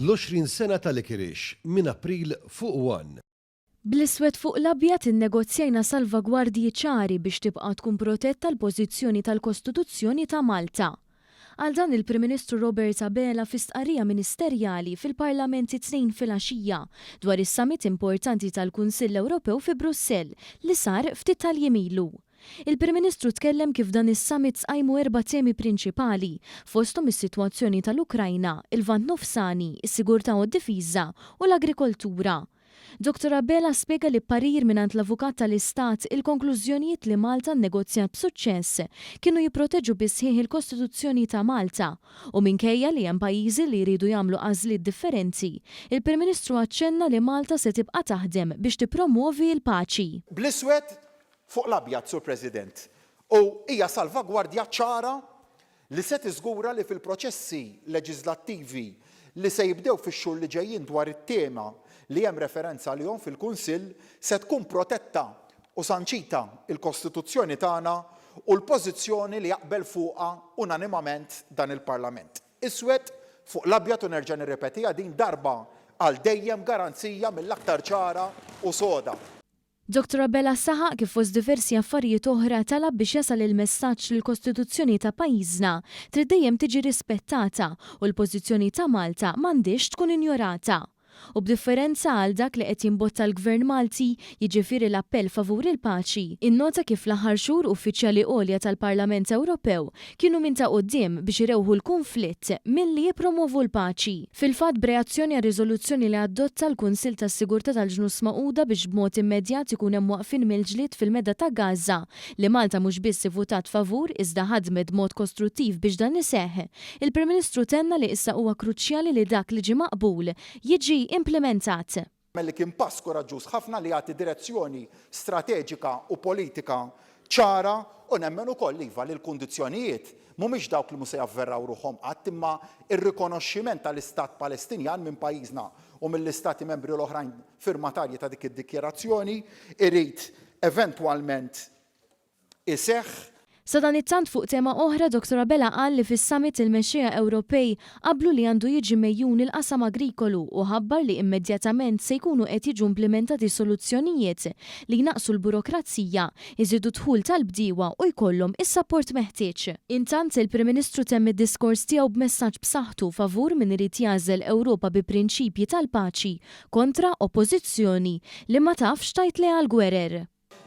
L-20 sena ta' Licorice minn April fuq one. Bl-iswed fuq l-abjad innegozjajna salvagwardji ċari biex tibqa' tkun protetta l-pożizzjoni tal-Kostituzzjoni ta' Malta. Qal dan il-Prim Ministru Robert Abela fi stqarrija ministerjali fil-Parlament it-Tnejn filgħaxija dwar is-summit importanti tal-Kunsill Ewropew fi Brussell li sar ftit tal-jiem ilu. Il-Prim Ministru tkellem kif f'dan is-summit tqajmu erba' temi prinċipali, fosthom is-sitwazzjoni tal-Ukrajna, il-Lvant Nofsani, is-sigurtà u d-difiża u l-agrikoltura. Dottor Abela spjega li b'parir mingħand l-Avukat tal-Istat, il-konklużjonijiet li Malta nnegozjat b'suċċess kienu jipproteġu bis-sħiħ il-Kostituzzjoni ta' Malta u minkejja li hemm pajjiżi li jridu jagħmlu għażliet differenti, il-Prim Ministru aċċenna li Malta se tibqa' taħdem biex tippromwovi l-paċi. Bl-iswed fuq l-abjad, Sur President, u hija salvagwardja ċara li se tiżgura li fil-proċessi leġiżlattivi li se jibdew fix-xhur li ġejjin dwar it-tema li hemm referenza għalihom fil-Kunsill se tkun protetta u sanċita l-Kostituzzjoni tagħna u l-pożizzjoni li jaqbel fuqha unanimament dan il-Parlament. Iswed fuq l-abjad u nerġa' nirrepetiha din darba għal dejjem garanzija mill-aktar ċara u soda. Dottor Abela saħaq kif fost diversi affarijiet oħra talab biex jasal il-messaġġ li l-Kostituzzjoni ta' pajjiżna trid dejjem tiġi rispettata u l-pożizzjoni ta' Malta m'għandhiex tkun injorata. U b'differenza għal dak li qed jimbotta l-Gvern Malti, jiġifieri l-appell favur il-paċi, innota kif fl-aħħar xhur uffiċjali għolja tal-Parlament Ewropew kienu minn ta' quddiem biex irewħu l-kunflitt milli jippromwovu l-paċi. Fil-fatt, b'reazzjoni għar-riżoluzzjoni li adotta l-Kunsill tas-Sigurtà tal-Ġnus Magħquda biex b'mod immedjat ikun hemm waqfien mill-ġlied fil-Medda ta' Gaża, li Malta mhux biss ivvutat favur iżda ħadmet b'mod kostruttiv biex dan iseħħ, il-Prim Ministru tenna li issa huwa kruċjali li dak li ġie maqbul jiġi implimentat. Li kien pass kuraġġuż ħafna li jagħti direzzjoni strateġika u politika ċara u nemmen ukoll, iva, li l-kundizzjonijiet mhumiex dawk li mhu se javverraw ruħhom qatt imma r-rikonoxximent tal-Istat Palestinjan minn pajjiżna u mill-Istati Membri l-oħrajn firmatarji ta' dik id-dikjarazzjoni irid eventwalment iseħħ. Sadanittant fuq tema oħra Dottor Abela qal li fis-summit il-mexxejja Ewropej qablu li għandu jiġi megħjun il-qasam agrikolu u ħabbar li immedjatament se jkunu qed jiġu implimentati soluzzjonijiet li jnaqqsu l-burokrazija, iżidu d-dħul tal-bdiewa u jkollhom is-sapport meħtieġ. Intant, il-Prim Ministru temm id-diskors tiegħu b'messaġġ b'saħħtu favur min irid jagħżel Ewropa bi prinċipji tal-paċi kontra Oppożizzjoni li ma tafx tgħid le għall-gwerer.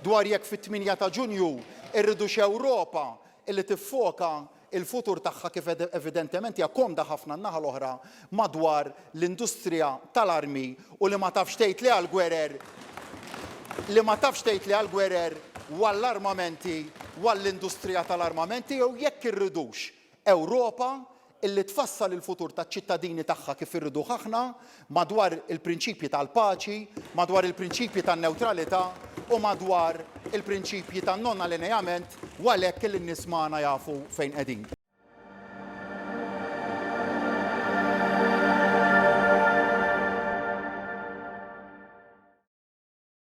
Dwar jekk fit-tmienja ta' Ġunju rridux Ewropa li tiffoka l-futur tagħha kif evidentement hija komda ħafna n-naħa l-oħra madwar l-industrija tal-armi u li ma tafx tgħid le għall-gwerer li ma tafx tgħid le għall-gwerer u għall-armamenti u għall-industrija tal-armamenti jew jekk irridux Ewropa illi tfassal il-futur taċ-ċittadini tagħha kif irriduh aħna, madwar il-prinċipji tal-paċi, madwar il-prinċipji tan-newtralità u madwar il-prinċipji tan-non-alineament u għalhekk illi n-nies magħna jafu fejn qegħdin.